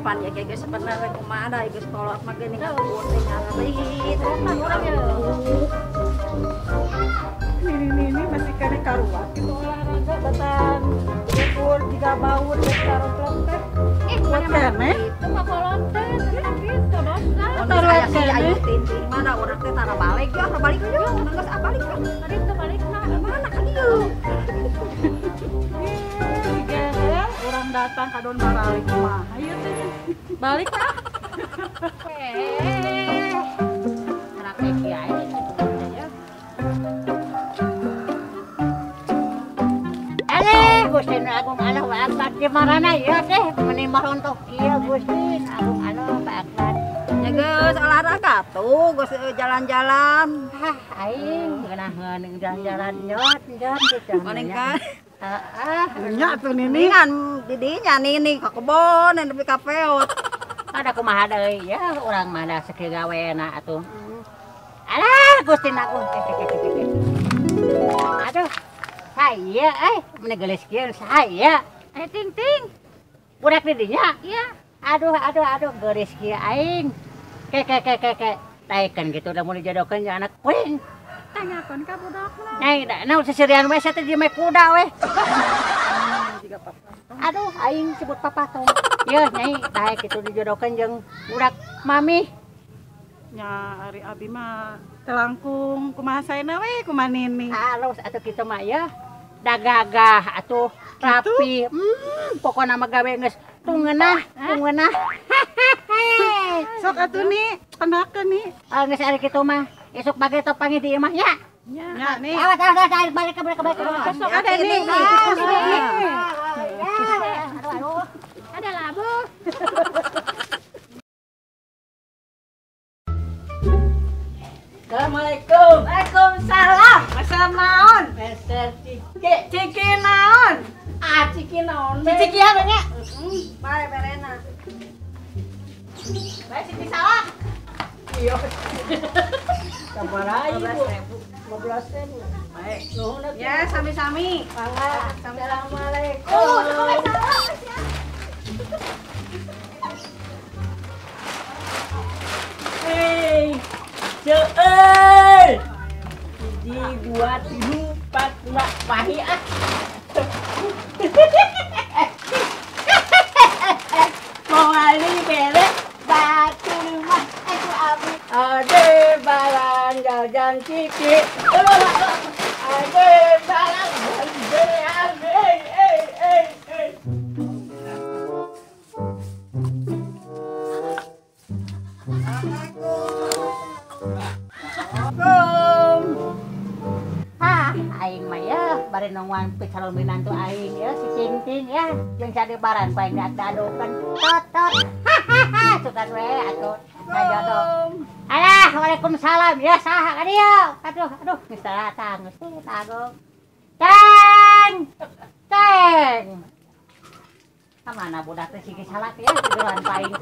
Pan ya geus sebenarnya kumaha da geus kolot mah geuning putih ngarit. Urang ya. Nini masih kene karuat kitu olahraga batan ukur jiga baur geus karoplok teh. Ih, kene itu mah kolot teh kitu dosa. Taruh si Ayu Tintin mana urang teh tara balik ya, balik yo. Geus balik yo. Tadi teh balik na mana ka dieu. Orang datang ka don baralik mah. Ayo teh. Balik ah. Strategi ae kitu ya. Ale Gusti Agung Allahu Akbar di marana ieu teh meni marontok kieu Gusti Agung Allahu Akbar. Ya geus olahraga tuh, geus jalan-jalan. Hah, aing ngeunaheun jalan-jalan nyot nyot gitu. Paling kan. Heeh, nya tuh Nini kan didinya Nini ka kebon nepi ka peot. Ada kumaha deui ya urang mah da sakieu gawena atuh. Alah Gusti Agung. Aduh. Saya meni geulis kieu saya. Ting ting. Budak di dinya? Iya. Aduh aduh aduh geulis kieu aing. Ke ke ke ke ke. Taekeun kitu da mun dijodohkeun jeung anak kuring. Tanyakeun ka budakna. Nyai da naon seserian we sia teh di me kuda we. Aduh aing sebut papatong. Yeuh nyai taek kitu dijodohkeun jeung budak mami. Nya ari abi mah teu langkung kumaha saena we kumaha Nini. Halus atuh kitu mah yeuh. Da gagah atuh rapi. Pokona mah gawe geus tungeunah, tungeunah. Sok atuh ni, pendakeun ni. Geus ari kitu mah. Esok bage tong panggih di imah nya. Nya nih. Awas awas awas balik balik balik. Sok ada nih. Aduh aduh. Ada labu. Assalamualaikum. Waalaikumsalam. Meser naon? Meser ciki. Ciki naon? Ah ciki naon? Ciki ya nya. Bae berena. Bae ciki salak. Iya. Sabaraha ibu? 15.000. Baik. Nuhun ya, sami-sami. Mangga. Assalamualaikum. Waalaikumsalam. Hei. Seueur. 1, 2, 3, 4, 5, pahi ah. Moal bere batu mah aku abi. Ade balan jajan ciki. Ade balan jajan eh. Hah, aing mah ya bari nongwan calon minantu aing ya si Ting-ting ya jeung sadebaran paing dadokeun tot tot. Hahaha, sukan we atuh kajodoh. Alah, waalaikumsalam ya saha ka dieu. Aduh, aduh, geus datang geus tanggung. Teng. Teng. Ka mana budak teh sigi salak ya gegeran paing.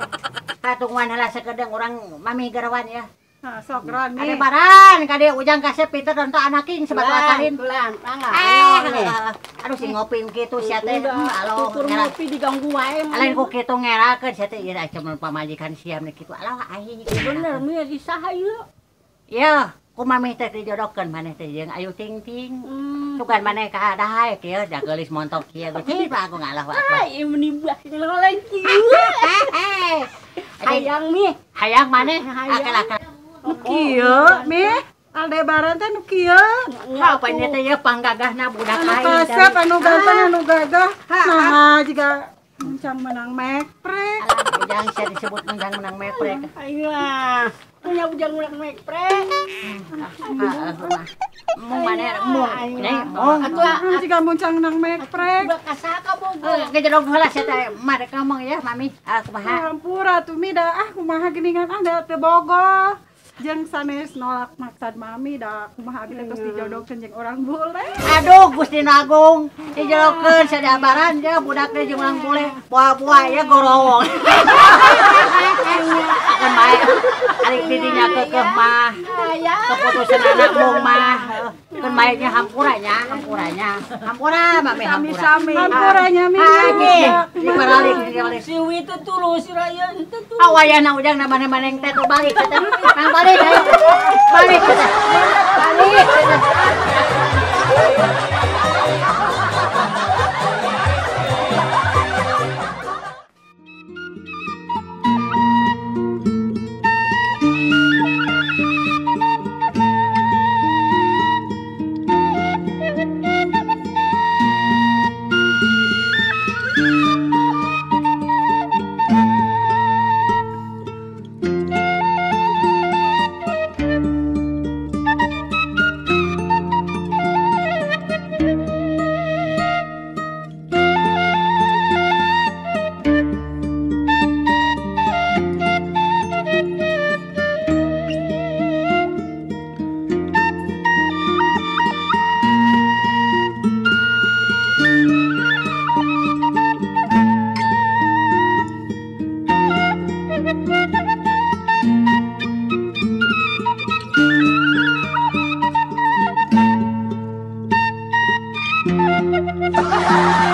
Katungguan heula sakedeung urang mami gerawan ya. Nah, sok geran nih. Adebaran ka dieu ujang kasep pinter tonton anaking sebatu akalin. Bulan, mangga. Aduh si ngopi kitu sia teh. Aloh, tukur ngopi diganggu wae. Lain ku kitu ngerakeun sia teh ieu acan pamajikan siam nih kitu. Alah aing. Bener mi di saha ieu? Ieu, ku mami teh dijodohkeun maneh teh jeung Ayu Ting Ting. Sugan maneh ka dahae kieu da geulis montok kieu Gusti Pak Agung Allahu Akbar. Ai meni buah lain kieu. Hayang mi, hayang maneh akal-akal. Nu kieu mi, Aldebaran teh nu kieu. Apa nya teh ieu panggagahna budak anu aing. Kasep anu ganteng anu gagah. Nah, jiga muncang menang mekprek. Alah, ujang sia disebut muncang menang mekprek. Aing mah punya ujang menang mekprek. Heeh, mung maneh mung. Mung. Atuh jiga muncang menang mekprek. Bakasa ka bogo. Gejedog heula sia teh mah rek ngomong ya mami. Ah kumaha? Hampura atuh mi da ah kumaha geuningan ah da teu bogoh. Jeung sanes nolak maksad mami da kumaha abi teh tos dijodohkeun jeung orang bule. Aduh Gusti Agung, dijodohkeun sadabaran ya budak teh jeung orang bule. Buah-buah ya gorowong. Akan bae ari di dinya keukeuh mah. Keputusan anak mung mah. Keun baiknya hampuranya, hampuranya. Hampura mami hampura. Sami-sami. Hampuranya mi. Dibalik, dibalik. Si Wi teh tulus, si Raya teh tulus. Awayana ujang na maneh-maneh teh tuh balik teh. Nang balik ayo. Balik teh. Balik teh. Ha ha ha!